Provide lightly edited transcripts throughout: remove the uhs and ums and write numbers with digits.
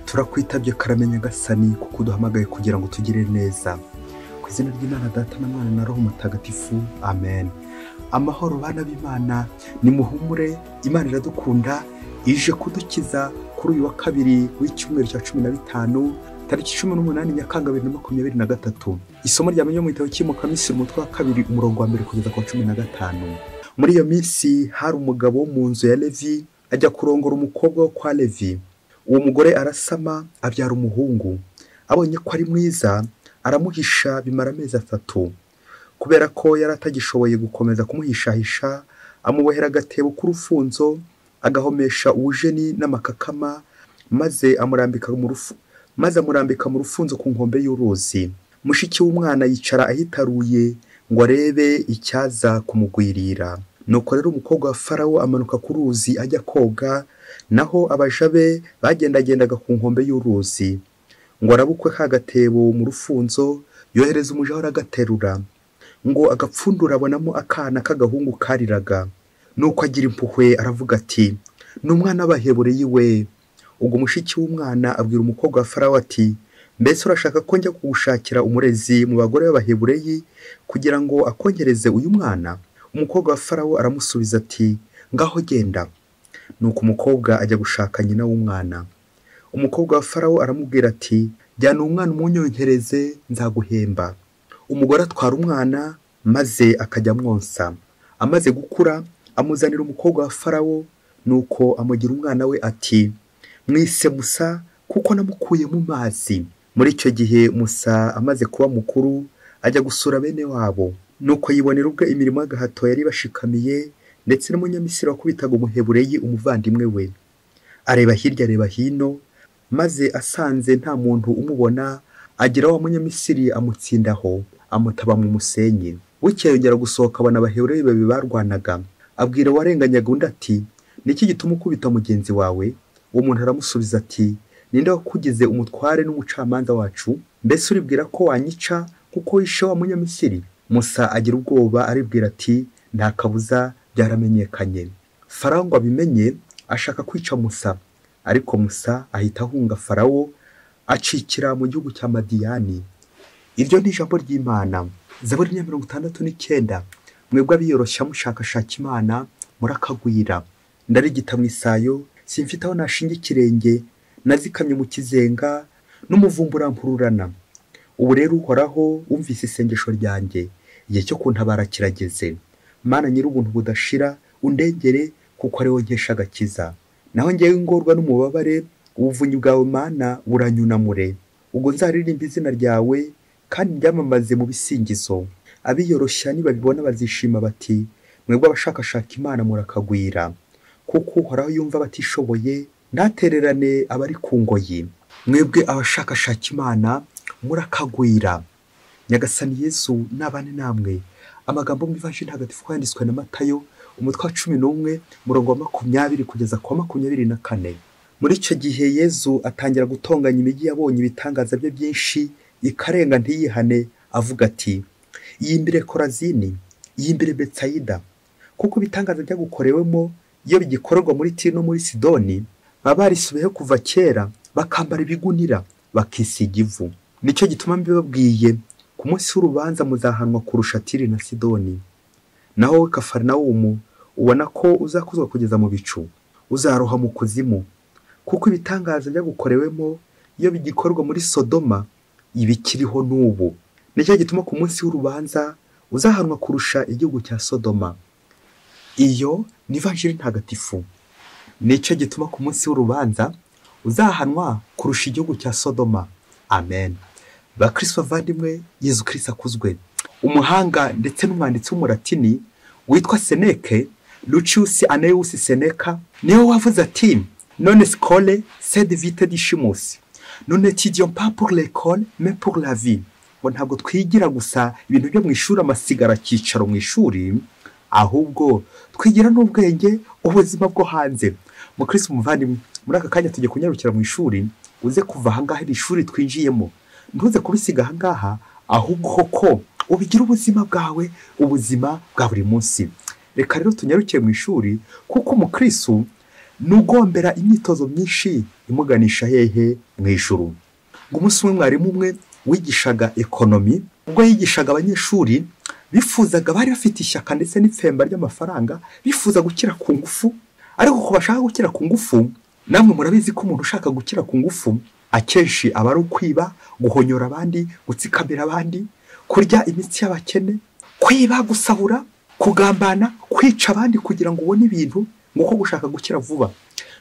Turakwitabye karame Nyagasani, kuko uduhamagaye kugira ngo tugire neza. Ku izina ry'Imana Data na Mwana na Roho Mutagatifu, amen. Amahoro bana b'Imana, nimuhumure, Imana iradukunda, ije kudukiza kuri uyu wa kabiri w'icyumweru cya 15 tariki 18 Nyakanga 2023. Isomo rya mu gitabo cy'Imukamisiri umutwe wa 2 umurongo wa 1 kugeza ku wa 15. Muri iyo minsi hari umugabo wo mu nzu ya Levi ajya kurongora umukobwa wo kwa Levi. Uwo mugore arasama abyara umuhungu. Abonye ko ari mwiza aramuhisha bimara amezi 3. Kubera ko yari atagishoboye gukomeza kumuhishahisha, amubohera agatebo k'urufunzo, agahomesha ubujeni n'amakakama, maze amurambika mu rufunzo ku nkombe y'uruzi. Mushiki w'umwana yicara ahitaruye ngo arebe icyaza kumugwirira. Nuko rero umukobwa wa Farawo amanuka ku ruzi ajya koga, naho abaja be bagendagendaga ku nkombe y'uruzi. Ngo arabukwe ka gatebo mu rufunzo, yohereza umuja we aragaterura, ngo agapfundura abonamo akana k'agahungu kariraga. Nuko agira impuhwe aravuga ati, ni umwana w'Abahebureyi we. Ubwo mushiki w'umwana abwira umukobwa wa Farawo ati, mbese urashaka ko njya kugushakira umurezi mu bagore b'Abahebureyi kugira ngo akongereze uyu mwana? Umukobwa wa Farawo aramusubiza ati, ngaho genda. Nuko umukobwa ajya gushaka nyina w'umwana. Umukobwa wa Farawo aramubwira ati, jyana umwana umunyonkereze nzaguhemba. Umugore atwara umwana maze akajya amwonsa. Amaze gukura amuzanira umukobwa wa Farawo, nuko amugira umwana we ati, mwise Musa kuko namukuye mu mazi. Muri icyo gihe Musa amaze kuba mukuru ajya gusura bene wabo. Nuko yibonera ubwe imirimo y'agahato yari bashikamiye, ndetse n'umunyamisiri wakubitaga Umuhebureyi umuvandimwe we. Areba hirya areba hino, maze asanze nta muntu umubona, agira wa munyamisiri amutsindaho, amutaba mu musenyi. Bukeye yongera gusohoka abona Abahebureyi babiri barwanaga. Abwira uwarenganyaga undi ati, niki gituma ukubita mugenzi wawe? Uwo muntu aramusubiza ati, ninde wakugize umutware n'umucamanza wacu? Mbese uribwira ko wanyica kuko wishe wa munyamisiri? Musa agira ubwoba aribwira ati, nta kabuza byaramenyekanye. Farawo ngo abimenye ashaka kwica Musa, ariko Musa ahita ahunga Farawo acikira mu gihugu cya Madiyani. Iryo ni ijambo ry'Imana. Zaburi ya 69. Mwebwe abiyoroshya mushakashaka Imana murakagwira. Ndarigita mu isayo, simfite aho nashinga ikirenge, nazikamye mu kizenga n'umuvumbura mpururana. Ubu rero Uhoraho wumvise isengesho ryanjye, igihe cyo kuntabara kirageze. Mana nyir'ubuntu budashira, undengere kuko ari wowe nkesha agakiza. Naho ngewe ngorwa n'umubabare, ubuvunyi bwawe Mana buranyunamure. Ubwo nzaririmba izina ryawe kandi ryamamaze mu bisingizo. Abiyoroshya nibabibona bazishima bati, mwebwe abashakashaka Imana murakagwira. Kuko Uhoraho yumva abatishoboye, ntatererane abari ku ngoyi. Mwebwe abashakashaka Imana murakagwira. Nyagasani Yesu nabane namwe. Amagambo mu Ivanjiri Ntagatifu yanditswe na Matayo umutwe wa 11 umurongo wa 20 kugeza ku wa 24. Muri icyo gihe Yesu atangira gutonganya imijyi yabonye ibitangaza bye byinshi, ikarenga ntiyihane, avuga ati, iyimbire Korazini, iyimbire Betsayida, kuko ibitangaza byagukorewemo iyo bigikorerwa muri Tiro no muri Sidoni, baba barisubiyeho kuva kera, bakambara ibigunira, bakisiga ivu. Nicyo gituma mbibabwiye, ku munsi w'urubanza muzahanwa kurusha Tiri na Sidoni. Naho wowe Kafarinawumu, ubona ko uzakuzwa kugeza mu bicu, uzaroha mu kuzimu, kuko ibitangaza byagukorewemo iyo bigikorwa muri Sodoma ibikiriho n'ubu. Nicyo gituma ku munsi w'urubanza uzahanwa kurusha igihugu cya Sodoma. Iyo ni Ivanjiri Ntagatifu. Nicyo gituma ku munsi w'urubanza uzahanwa kurusha igihugu cya Sodoma. Amen. Bakristo bavandimwe, Yezu Kristo akuzwe. Umuhanga ndetse n'umwanditsi w'umulatini witwa Seneke, Lucius Annaeus Seneca, niwe wavuze ati, non scole sed vitae discimus. Nous n'étudions pas pour l'école mais pour la vie. Ngo ntabwo twigira gusa ibintu byo mu ishuri, amasigara cyicaro mu ishuri, ahubwo twigira n'ubwenge, ubuzima bwo hanze. Mukristo muvandimwe, muri aka kanya tujye kunyarukira mu ishuri, uze kuva ahangaha iri shuri twinjiyemo, ntuze kubisiga ahangaha, ahubwo koko ubigira ubuzima bwawe, ubuzima bwa buri munsi. Reka rero tunyarukiye mu ishuri, kuko umukristo Nugombera imyitozo myinshi imuganisha hehe? Mu ijuru. Ngo umunsi umwe mwarimu umwe wigishaga ekonomi, ubwo yigishaga abanyeshuri bifuzaga, bari bafite ishyaka ndetse n'ipfemba ry'amafaranga, bifuza gukira ku ngufu. Ariko ku bashaka gukira ku ngufu, namwe murabizi ko umuntu ushaka gukira ku ngufu akenshi aba ari ukwiba, guhonyora abandi, gutsikamira abandi, kurya imitsi y'abakene, kwiba, gusahura, kugambana, kwica abandi kugira ngo ubone ibintu, nguko gushaka gukira vuba.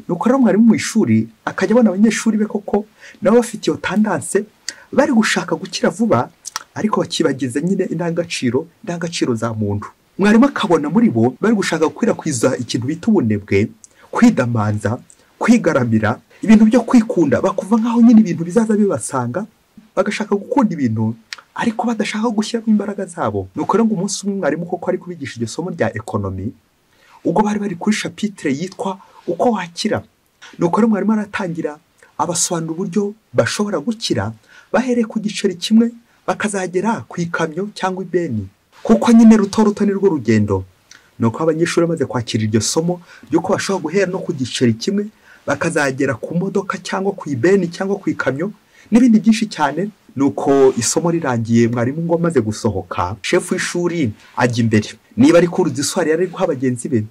Nuko rero mwarimu mu ishuri akajya abona abanyeshuri be koko nabo bafite iyo tendance, bari gushaka gukira vuba, ariko bakibagiza nyine indangagaciro za muntu. Mwarimu akabona muri bo bari gushaka gukwirakwiza ikintu bita ubunebwe, kwidamanza, kwigaramira, ibintu byo kwikunda, bakuva nkaho nyine ibintu bizaza bibasanga, bagashaka gukunda ibintu ariko badashaka gushyiramo imbaraga zabo. Nuko rero ngo umunsi umwe mwarimu koko ari kubigisha iryo somo rya ekonomi, ubwo bari bari kuri chapitre yitwa uko wakira. Nuko rero mwarimu aratangira abasobanura uburyo bashobora gukira bahereye ku giceri kimwe bakazagera ku ikamyo cyangwa ibeni, kuko nyine ruto ruto ni rwo rugendo. Nuko abanyeshuri bamaze kwakira iryo somo ry'uko bashobora guhera no ku giceri kimwe bakazagera ku modoka cyangwa ku ibeni cyangwa ku ikamyo n'ibindi byinshi cyane. Nuko isomo rirangiye, mwarimu ngo amaze gusohoka, shefu w'ishuri ajya imbere, niba ari kuruza iswari yari guha bagenzi be,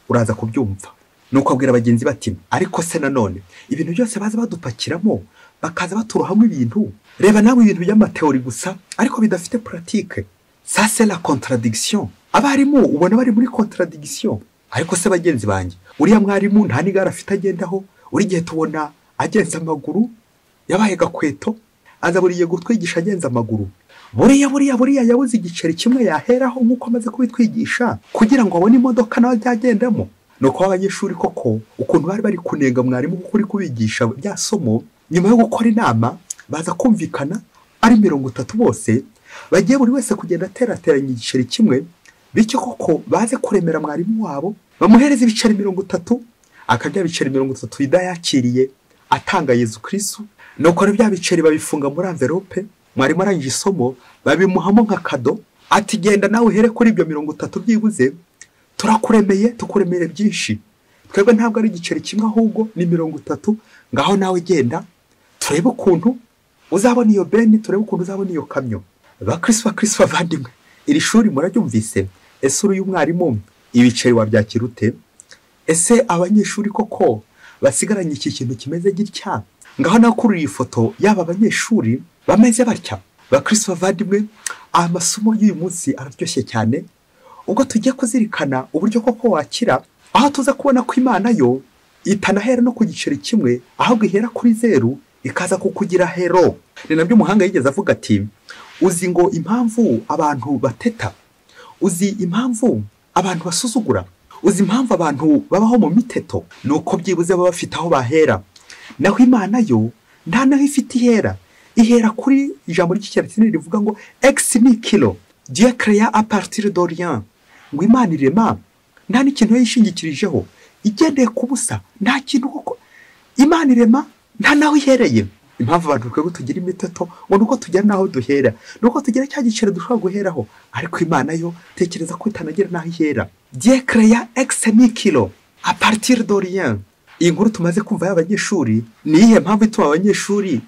uraza kubyumva. Nuko abwira bagenzi bati, ariko se nanone ibintu byose baza badupakiramo bakaza baturohamo ibintu, reba nawe ibintu by'amateori gusa ariko bidafite pratique. Ça c'est la contradiction. Abarimu ubona bari muri contradiction. Ariko se bagenzi banjye, uriya mwarimu nta nigara afite agendaho, uri gihe tubona agenza amaguru, yabaye gakweto, aza buriye gutwigisha agenza amaguru. Buriya yabuze igiceri kimwe yaheraho nkuko amaze kubitwigisha kugira ngo abone imodoka nawe byagendamo. Nuko abanyeshuri koko ukuntu bari bari kunenga mwarimu kuko uri kubigisha bya somo, nyuma yo gukora inama baza kumvikana ari 30 bose bagiye buri wese kugenda aterateranya igiceri kimwe, bityo koko baze kuremera mwarimu wabo bamuhereza ibiceri 30, akabya ibiceri 30 idayakiriye atanga Yezu Kristo. Nuko bya biceri babifunga muri envelope, mwarimu arangije isomo babimuhamo nka kado, ati genda nawe uhere kuri ibyo 30 byibuze, turakuremeye, tukuremere byinshi, twebwe ntabwo ari igiceri kimwe ahubwo ni 30, ngaho nawe genda turebe ukuntu uzabona iyo beni, turebe ukuntu uzabona iyo kamyo. Bakristo bavandimwe, iri shuri muraryumvise? Ese uri umwarimu ibiceri wabyakira ute? Ese abanyeshuri koko basigaranye iki kintu kimeze gitya? Ngaho nakuriye ifoto yaba abanyeshuri bameze batya. Bakristo bavandimwe, amasomo y'uyu munsi araryoshye cyane, ubwo tugiye kuzirikana uburyo koko wakira, aho tuza kubona ko Imana yo itanahera no ku giceri kimwe, ahubwo ihera kuri zeru ikaza kukugira hero. Ni nabyo umuhanga yigeze avuga ati, uzi ngo impamvu abantu bateta, uzi impamvu abantu basuzugura, uzi impamvu abantu babaho mu miteto, nuko byibuze baba bafite aho bahera. Naho Imana yo nta naho ifite ihera, ihera kuri ijambo ry'ikilatini rivuga ngo ex nihilo, Dieu créa à partir de rien. Ngo Imana irema nta n'ikintu yishingikirijeho, igendeye ku busa, nta kintu koko Imana irema nta naho ihereye. Impamvu abantu twebwe tugira imiteto ngo nuko tugera naho duhera, nuko tugira cya giciro dushobora guheraho, ariko Imana yo tekereza ko itanagera naho ihera. Dieu créa ex nihilo, à partir de rien. Iyi nkuru tumaze kumva y'abanyeshuri, ni iyihe mpamvu ituma abanyeshuri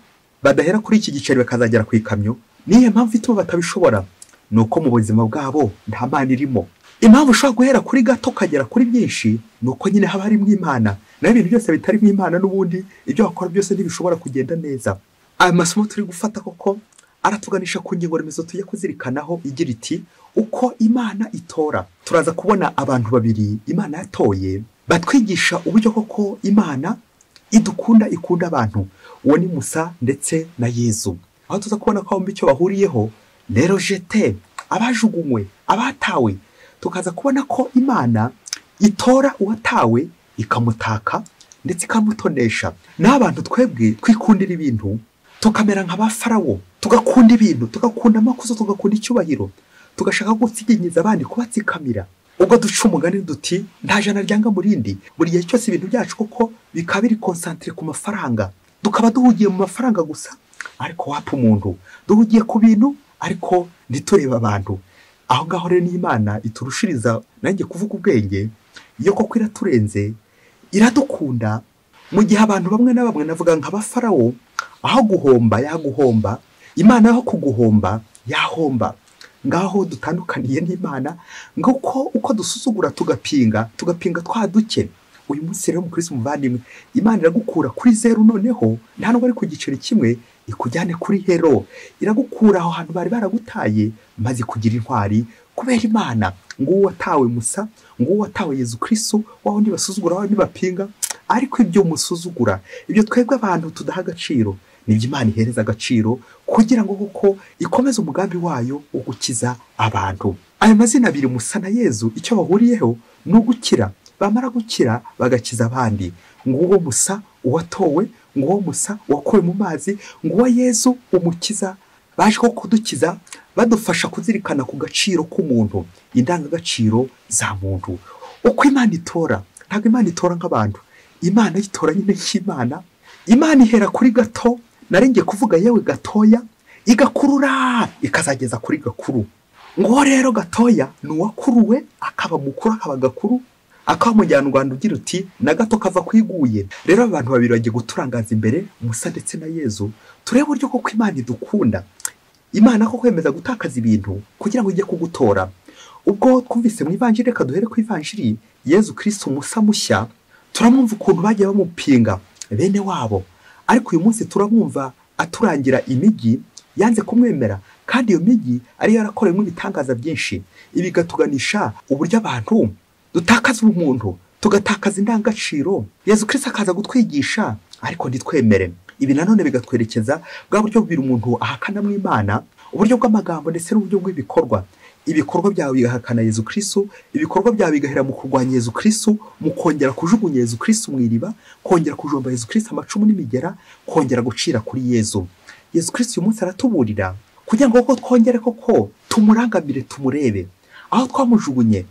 badahera kuri iki giceri bakazagera ku ikamyo? Ni iyihe mpamvu ituma batabishobora? Nuko mu buzima bwabo nta Mana irimo. Impamvu ushobora guhera kuri gato ukagera kuri byinshi, nuko nyine haba harimo Imana. Naho ibintu byose bitari mu Imana n'ubundi ibyo wakora byose ntibishobora kugenda neza. Aya masomo turi gufata koko aratuganisha ku ngingo remezo tujye kuzirikanaho igira iti uko Imana itora. Turaza kubona abantu babiri Imana yatoye batwigisha uburyo koko Imana idukunda, ikunda abantu. Uwo ni Musa ndetse na Yezu. Aho tuza kubona ko bombi icyo bahuriyeho, rero jete abajugunywe, abatawe. Tukaza kubona ko Imana itora uwatawe ikamutaka ndetse ikamutonesha. N'abantu twebwe twikundira ibintu, tukamera nka ba Farawo, tugakunda ibintu, tugakunda amakuzo, tugakunda icyubahiro, tugashaka gutsiginyiza abandi, kubatsikamira. Ubwo duca umugani duti nta jana ryanga murindi. Buri gihe cyose ibintu byacu koko bikaba biri concentré ku mafaranga, tukaba duhugiye mu mafaranga gusa, ariko wapa umuntu, duhugiye ku bintu ariko ntitureba abantu. Aho ngaho rero ni Imana iturushiriza, nanjye kuvuga ubwenge, iyo koko iraturenze. Iradukunda mu gihe abantu bamwe na bamwe, navuga nka ba Farawo, aho guhomba yaguhomba, Imana aho kuguhomba yahomba. Ngaho dutandukaniye n'Imana, nguko uko dusuzugura tugapinga, tugapinga twa duke. Uyu munsi rero mukristo muvandimwe, Imana iragukura kuri zeru, noneho nta nubwo ari ku giceri kimwe, ikujyane kuri hero. Iragukura aho hantu bari baragutaye, maze kugira intwari kubera Imana. Nguwo watawe Musa, nguwo watawe Yezu Kristo, waho ntibasuzugura, waho ntibapinga, ariko ibyo musuzugura, ibyo twebwe abantu tudaha agaciro, nibyo Imana ihereza agaciro kugira ngo kuko ikomeze umugambi wayo wo gukiza abantu. Ayo mazina abiri Musa na Yezu icyo bahuriyeho ni ugukira. Bamara gukira bagakiza abandi. Nguwo Musa uwatowe, nguwo Musa wakuwe mu mazi, nguwo Yezu umukiza. Baje ko kudukiza, badufasha kuzirikana ku gaciro k'umuntu, indangagaciro za muntu. Uko Imana itora, ntabwo Imana itora nk'abantu. Imana itora nyine nk'Imana. Imana ihera kuri gato, narenge kuvuga yewe gatoya, igakurura ikazageza kuri gakuru. Nguwo rero gatoya ni uwakuruwe akaba mukuru, akaba gakuru, akaba umujyanarwanda ugira uti na gato kava kwiguye. Rero abantu babiri bagiye guturangaza imbere, Musa ndetse na Yezu. Turebe uburyo koko Imana idukunda. Imana ko kwemeza gutakaza ibintu kugira ngo ijye kugutora. Ubwo twumvise mu Ivanjiri, reka duhere ku Ivanjiri, Yezu Kristo Musa mushya, turamwumva ukuntu bagiye bamupinga bene wabo, ariko uyu munsi turamwumva aturangira imijyi yanze kumwemera, kandi iyo mijyi ari yarakorewemo ibitangaza byinshi. Ibi bigatuganisha uburyo abantu dutakaza ubumuntu, tugatakaza indangagaciro. Yezu Kristo akaza gutwigisha ariko ntitwemere. Ibi nanone bigatwerekeza bwa buryo bubiri umuntu ahakana mu Imana, uburyo bw'amagambo ndetse n'uburyo bw'ibikorwa. Ibikorwa byawe bigahakana Yezu Kristo, ibikorwa byawe bigahera mu kurwanya Yezu Kristo, mu kongera kujugunya Yezu Kristo mu iriba, kongera kujomba Yezu Kristo amacumu n'imigera, kongera gucira kuri Yezu. Yezu Kristo uyu munsi aratuburira kugira ngo koko twongere koko tumurangamire, tumurebe aho twamujugunye.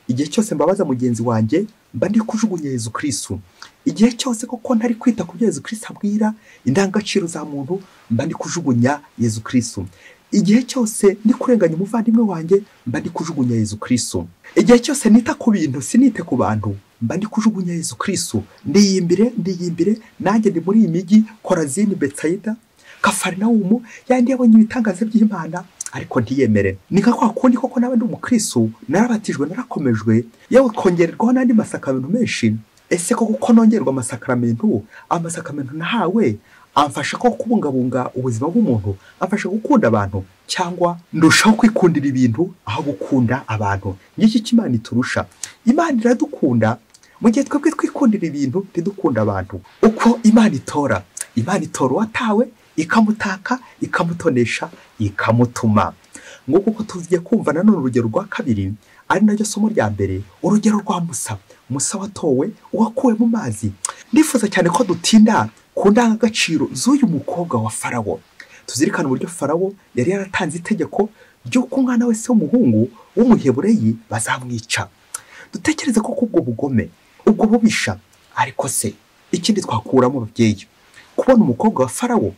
Igihe cyose mbabaza mugenzi wanjye, mba ndi kujugunya Yezu Kristo. Igihe cyose koko ntari kwita ku byo Yezu Kristo abwira, indangagaciro za muntu, mba ndi kujugunya Yezu Kristo. Igihe cyose ndi kurenganya umuvandimwe wanjye, mba ndi kujugunya Yezu Kristo. Igihe cyose nita ku bintu sinite ku bantu, mba ndi kujugunya Yezu Kristo. Ndiyimbire, ndiyimbire, nanjye ndi muri iyi mijyi Korazini, Betsayida, Kafarinawumu, yandi yabonye ibitangaza by'Imana ariko ntiyemere. Ni nka kwa kundi koko nawe ndi umukristo, narabatijwe, narakomejwe, yewe kongererwaho n'andi masakaramentu menshi. Ese koko ko nongerwa amasakaramentu, amasakaramentu nahawe amfasha ko kubungabunga ubuzima bw'umuntu, amfasha gukunda abantu, cyangwa ndushaho kwikundira ibintu aho gukunda abantu? Ngiki Imana iturusha. Imana iradukunda mu gihe twebwe twikundira ibintu ntidukunda abantu. Uko Imana itora, Imana itora uwatawe, ikamutaka, ikamutonesha, ikamutuma. Nguko uko tugiye kumva nanone urugero rwa kabiri, ari naryo somo rya mbere, urugero rwa Musa. Musa watowe, uwakuwe mu mazi. Ndifuza cyane ko dutinda ku ndangagaciro z'uyu mukobwa wa Farawo. Tuzirikana uburyo Farawo yari yaratanze itegeko ry'uko umwana wese w'umuhungu w'umuhebureyi bazamwica. Dutekereze ko kubwo bugome, ubwo bubisha, ariko se ikindi twakuramo ababyeyi, kubona umukobwa wa Farawo,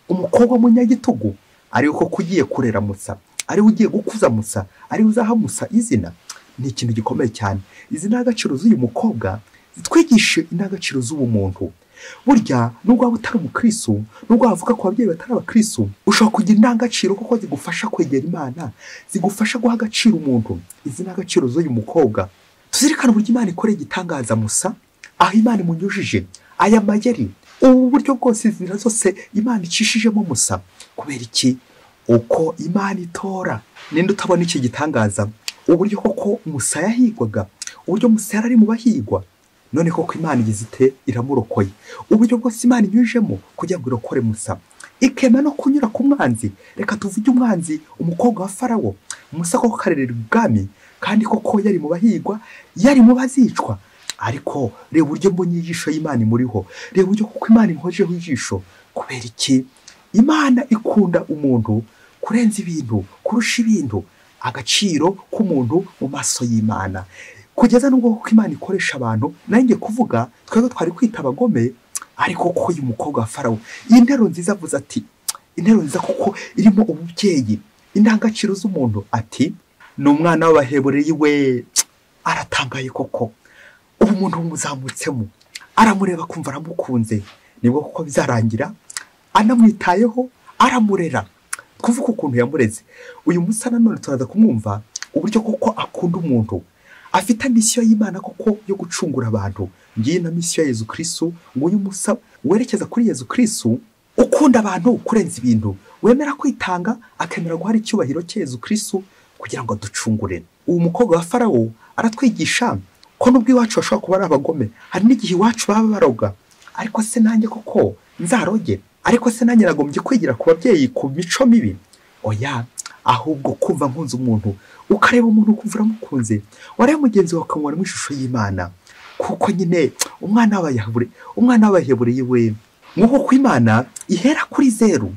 umukobwa w'umunyagitugu, ari uko kugiye kurera Musa, ari ugiye gukuza Musa, ari uzaha Musa izina, ni ikintu gikomeye cyane. Izi ndangagaciro z'uyu mukobwa zitwigishe indangagaciro z'ubumuntu. Burya nubwo waba utari umukristo, nubwo wavuga ko ababyeyi batari abakristo, ushobora kugira indangagaciro kuko zigufasha kwegera Imana, zigufasha guha agaciro umuntu. Izi ndangagaciro z'uyu mukobwa, tuzirikana uburyo Imana ikoreye igitangaza Musa, aho Imana imunyujije aya mayeri, ubu buryo bwose, inzira zose Imana icishijemo Musa. Kubera iki? Uko Imana itora. Ninde utabona iki gitangaza? Uburyo koko Musa yahigwaga, uburyo Musa yari ari mu bahigwa, none koko Imana igize ite? Iramurokoye. Uburyo bwose Imana inyujemo kugira ngo irokore Musa, ikema no kunyura ku mwanzi. Reka tuvuge umwanzi, umukobwa wa Farawo. Musa koko karerera ubwami, kandi koko yari mu bahigwa, yari mu bazicwa, ariko reba uburyo mbonye ijisho y'Imana imuriho, reba uburyo koko Imana imhojeho ijisho. Kubera iki? Imana ikunda umuntu kurenza ibintu, kurusha ibintu, agaciro k'umuntu mu maso y'Imana. Kugeza nubwo koko Imana ikoresha abantu, nanjye kuvuga twebwe twari kwita abagome, ariko koko uyu mukobwa wa Farawo, iyi ntero nziza avuze ati, intero nziza kuko irimo ububyeyi, indangagaciro z'umuntu, ati ni umwana w'abahebureyi we. Aratangaye koko, ubu umuntu bumuzamutsemo. Aramureba kumva aramukunze, nibwo kuko bizarangira anamwitayeho, aramurera. Kuvuga ukuntu yamureze uyu Musa, nanone turaza kumwumva uburyo koko akunda umuntu, afite misiyo y'Imana koko yo gucungura abantu. Ngiyi na misiyo ya Yezu Kristu. Nguyu Musa werekeza kuri Yezu Kristu, ukunda abantu kurenza ibintu, wemera kwitanga, akemera guhara icyubahiro cya Yezu Kristu kugira ngo aducungure. Uwo mukobwa wa Farawo aratwigisha ko nubwo iwacu bashobora kuba ari abagome, hari n'igihe iwacu baba baroga, ariko se nanjye koko nzaroge? Ariko se nanjye nagombye kwigira ku babyeyi ku mico mibi? Oya, ahubwo kumva nkunze umuntu, ukareba umuntu ukumva uramukunze, wareba mugenzi wawe ukamubona mu ishusho y'Imana, kuko nyine umwana w'abahebureye we. Nk'uko ko Imana ihera kuri zeru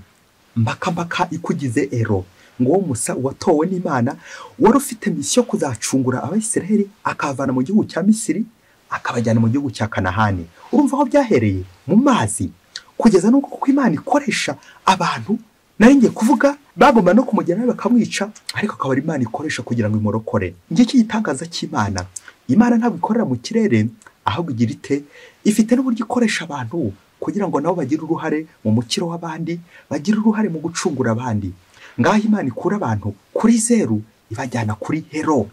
mbaka mbaka ikugize ero. Ngo Musa watowe n'Imana, wari ufite misiyo kuzacungura Abayisiraheli akavana mu gihugu cya Misiri akabajyana mu gihugu cya Kanahani. Urumva aho byahereye mu mazi kugeza n'uko kuko Imana ikoresha abantu, nari ngiye kuvuga bagomba no kumugera bakamwica, ariko akaba ari Imana ikoresha kugira ngo imurokore. Ngiki gitangaza cy'Imana. Imana ntabwo ikorera mu kirere, ahubwo igira ite? Ifite n'uburyo ikoresha abantu kugira ngo nabo bagire uruhare mu mukiro w'abandi, bagire uruhare mu gucungura abandi. Ngaho Imana ikura abantu kuri zeru ibajyana kuri hero,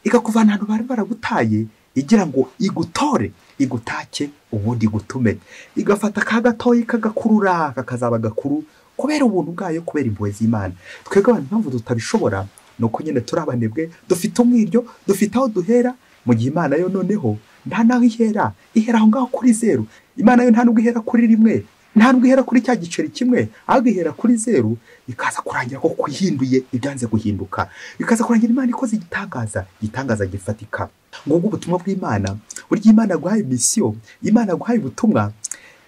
ikakuvana ahantu bari baragutaye igira ngo igutore, igutake, ubundi igutume. Igafata ka gatoyi kagakurura kakazaba gakuru kubera ubuntu bwayo, kubera impuhwe z'Imana. Twebwe abantu impamvu tutabishobora ni uko nyine turi abanebwe, dufite umwiryo, dufite aho duhera, mu gihe Imana yo noneho nta naho ihera, ihera aho ngaho kuri zeru. Imana yo nta nubwo ihera kuri rimwe, nta nubwo ihera kuri cya giceri kimwe, ahubwo ihera kuri zeru, ikaza kurangira ko kuhinduye ibyanze guhinduka, ikaza kurangira Imana ikoze igitangaza, igitangaza gifatika. Ngubwo ubutumwa bw'Imana. Burya Imana yaguhaye misiyo, Imana yaguhaye ubutumwa,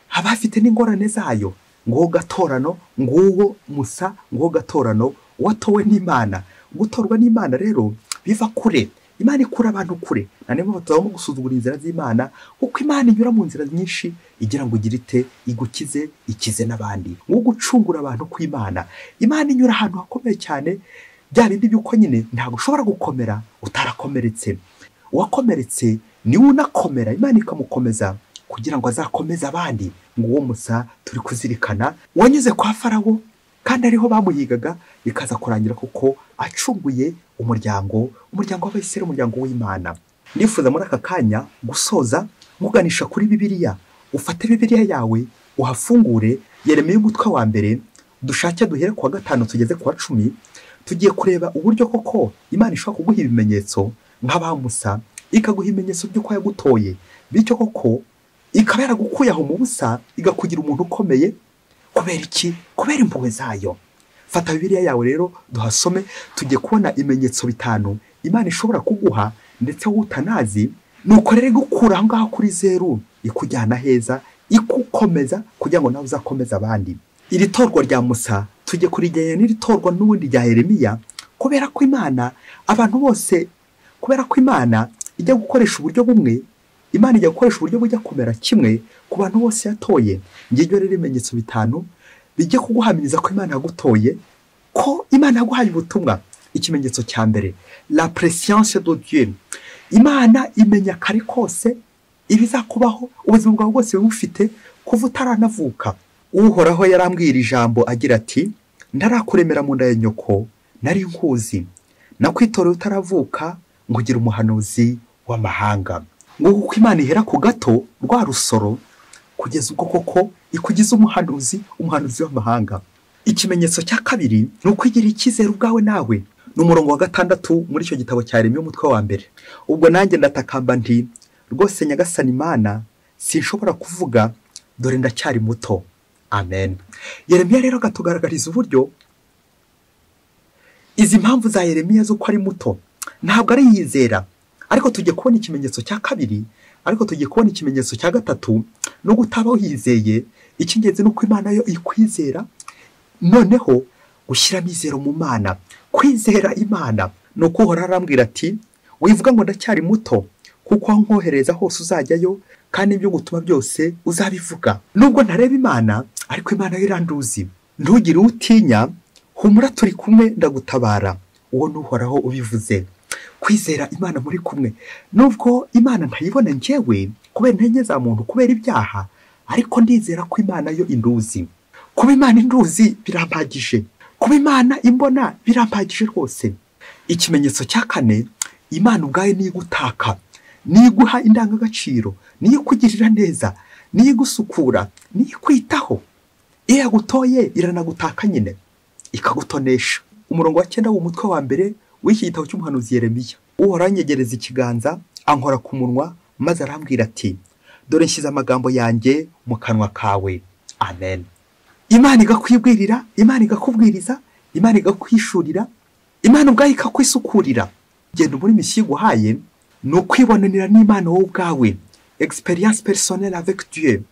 haba hafite n'ingorane zayo. Nguwo gatorano, nguwo Musa, nguwo gatorano watowe n'Imana. Gutorwa n'Imana rero biva kure. Imana ikura abantu kure. Na niyo mpamvu tugomba gusuzugura inzira z'Imana, kuko Imana inyura mu nzira nyinshi igira ngo igire ite? Igukize, ikize n'abandi. Ngo gucungura abantu kw'Imana, Imana inyura ahantu hakomeye cyane, bya bindi by'uko nyine ntabwo ushobora gukomera utarakomeretse. Uwakomeretse niwe unakomera, Imana ikamukomeza kugira ngo azakomeze abandi. Ngo uwo Musa turi kuzirikana wanyuze kwa Farawo kandi ariho bamuhigaga, bikaza kurangira kuko acunguye umuryango w'Abayisiraheli, umuryango w'Imana. Nifuza muri aka kanya gusoza muganisha kuri Bibiliya. Ufate Bibiliya yawe uhafungure Yeremiya umutwe wa mbere, dushake duhere kuwa 5 tugeze kuwa 10. Tugiye kureba uburyo koko Imana ishobora kuguha ibimenyetso nk'aba Musa, ikaguha ibimenyetso by'uko yagutoye, bityo koko ikaba yaragukuye aho mu busa igakugira umuntu ukomeye. Kubera iki? Kubera impuhwe zayo. Fata Bibiliya yawe rero duhasome, tugiye kubona ibimenyetso 5 Imana ishobora kuguha ndetse wowe utanazi. Nuko rero igukura aho ngaho kuri zeru ikujyana heza, ikukomeza kugira ngo nawe uzakomeze abandi. Iri torwa rya Musa tujye kurigereranya n'iri torwa n'ubundi rya Yeremiya, kubera ko Imana abantu bose, kubera ko Imana ijya gukoresha uburyo bumwe, Imana ijya gukoresha uburyo bujya kumera kimwe ku bantu bose yatoye. Ngibyo rero ibimenyetso 5 bijye kuguhamiriza ko Imana yagutoye, ko Imana yaguhaye ubutumwa. Ikimenyetso cya mbere, la préscience de Dieu. Imana imenya kare kose ibizakubaho, ubuzima bwawe bwose bufite kuva utaranavuka. Uhoraho yarambwira ijambo agira ati: ntarakuremera mu nda ya nyoko nari nkuzi, nakwitoreye utaravuka ngugira umuhanuzi w'amahanga. Ngo kuko Imana ihera ku gato rwa rusoro kugeza ubwo koko ikugize umuhanuzi, umuhanuzi w'amahanga. Ikimenyetso cya kabiri ni ukwigira icyizere ubwawe nawe. Ni umurongo wa 6 muri icyo gitabo cya Yeremiya umutwe wa 1. Ubwo nanjye ndatakamba nti: rwose Nyagasani Imana, sinshobora kuvuga, dore ndacyari muto. Amen. Yeremiya rero akatugaragariza uburyo izi mpamvu za Yeremiya z'uko ari muto ntabwo ari yizera. Ariko tugiye kubona ikimenyetso cya kabiri, ariko tugiye kubona ikimenyetso cya 3, no gutaba wizeye. Icy'ingenzi ni uko Imana yo ikwizera, noneho gushyira amizero mu Mana, kwizera Imana. Nuko Uhoraho arambwira ati: wivuga ngo ndacyari muto, kuko aho nkohereza hose uzajyayo, kandi ibyo gutuma byose uzabivuga. Nubwo ntareba Imana, ariko Imana yo iranduzi. Ntugire utinya, humura turi kumwe, ndagutabara. Uwo ni Uhoraho ubivuze. Kwizera Imana muri kumwe, nubwo Imana ntayibona njyewe, kubera intege za muntu, kubera ibyaha, ariko ndizera ko Imana yo induzi. Kuba Imana induzi birampagije, kuba Imana imbona birampagije rwose. Ikimenyetso cya kane, Imana ubwayo niyo igutaka, niyo iguha indangagaciro, niyo ikugirira neza, niyo igusukura, niyo ikwitaho. Iyo yagutoye iranagutaka nyine, ikagutonesha. Umurongo wa 9 w'umutwe wa mbere w'iki gitabo cy'umuhanuzi Yeremiya. Uhoraho anyegereza ikiganza, ankora ku munwa, maze arambwira ati: dore nshyize amagambo yanjye mu kanwa kawe. Amen. Imana igakwibwirira, Imana igakubwiriza, Imana igakwishurira, Imana ubwayo ikakwisukurira. Genda muri misiyo iguhaye ni ukwibonanira n'Imana wowe ubwawe, experience personnelle avec Dieu.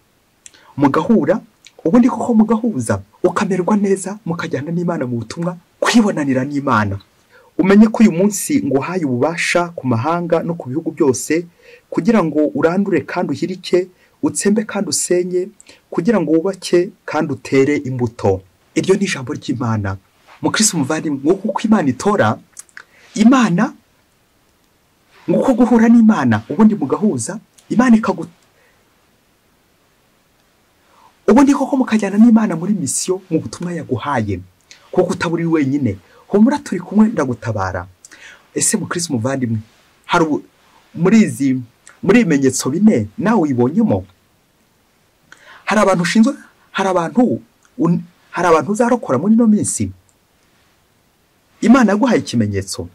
Mugahura, ubundi koko mugahuza, ukamererwa neza, mukajyana n'Imana mu butumwa, kwibonanira n'Imana. Umenye ko uyu munsi nguhaye ububasha ku mahanga no ku bihugu byose, kugira ngo urandure kandi uhirike, utsembe kandi usenye, kugira ngo wubake kandi utere imbuto. Iryo ni ijambo ry'Imana. Mukristo muvandimwe, nguko uko Imana itora, Imana nguko guhura n'Imana, ubundi mugahuza, Imana ikagu, ubundi koko mukajyana n'Imana muri misiyo, mu butumwa yaguhaye, kuko utaburi wenyine. Humura turi kumwe, ndagutabara. Ese mukristo muvandimwe, hari muri ibimenyetso bine nawe uyibonyemo? Hari abantu ushinzwe, hari abantu uzarokora muri no minsi. Imana yaguhaye ikimenyetso.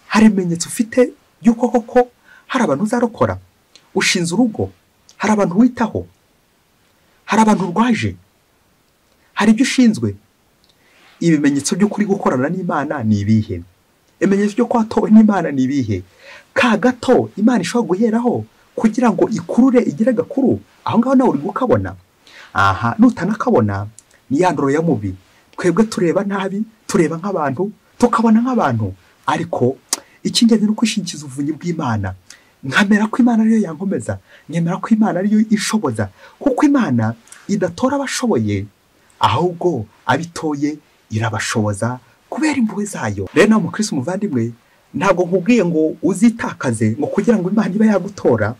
Hari ibimenyetso ufite yuko koko hari abantu uzarokora. Ushinze urugo, hari abantu witaho, hari abantu urwaje, hari ibyo ushinzwe. Ibimenyetso by'ukuri gukorana n'Imana ni ibihe? Ibimenyetso byo kwatowe n'Imana ni ibihe? Ka gato Imana ishobora guheraho kugira ngo ikurure igire gakuru, aho ngaho nawe uri gukabona. Aha nutanakabona ni ya ndoro ya mubi. Twebwe tureba nabi, tureba nk'abantu, tukabona nk'abantu, ariko icy'ingenzi ni ukwishingikiza ubuvunyi bw'Imana. Nkamera ko Imana ariyo yankomeza, nkemera ko Imana ariyo ishoboza, kuko Imana idatora abashoboye, ahubwo abitoye irabashoboza kubera impuhwe zayo. Rero nawe mukristo muvandimwe, ntabwo nkubwiye ngo uzitakaze ngo kugira ngo Imana ibe yagutora,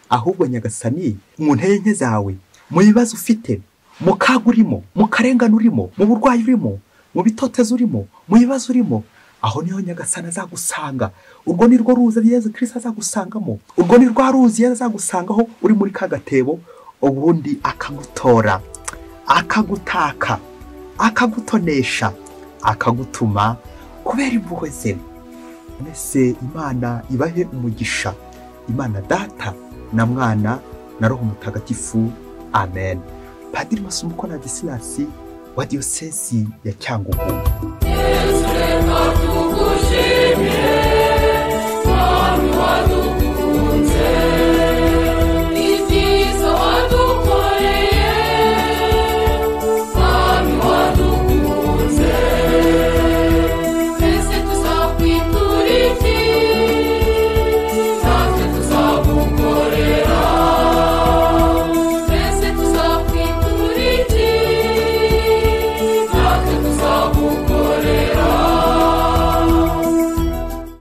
ahubwo Nyagasani mu ntege nke zawe, mu bibazo ufite, mu kaga urimo, mu karengane urimo, mu burwayi urimo, mu bitotezo urimo, mu bibazo urimo, aho niho Nyagasani azagusanga. Urwo ni rwo ruzi Yezu Kristo azagusangamo, urwo ni rwa ruzi Yezu azagusangaho uri muri ka gatebo, ubundi akagutora, akagutaka, akagutonesha, akagutuma kubera impuhwe ze. Mwese Imana ibahe umugisha. Imana Data na Mwana na Roho Mutagatifu. Amen. Padiri Masumbuko Ladislas wa Diyosezi ya Cyangugu. Yesu reka tugushimire.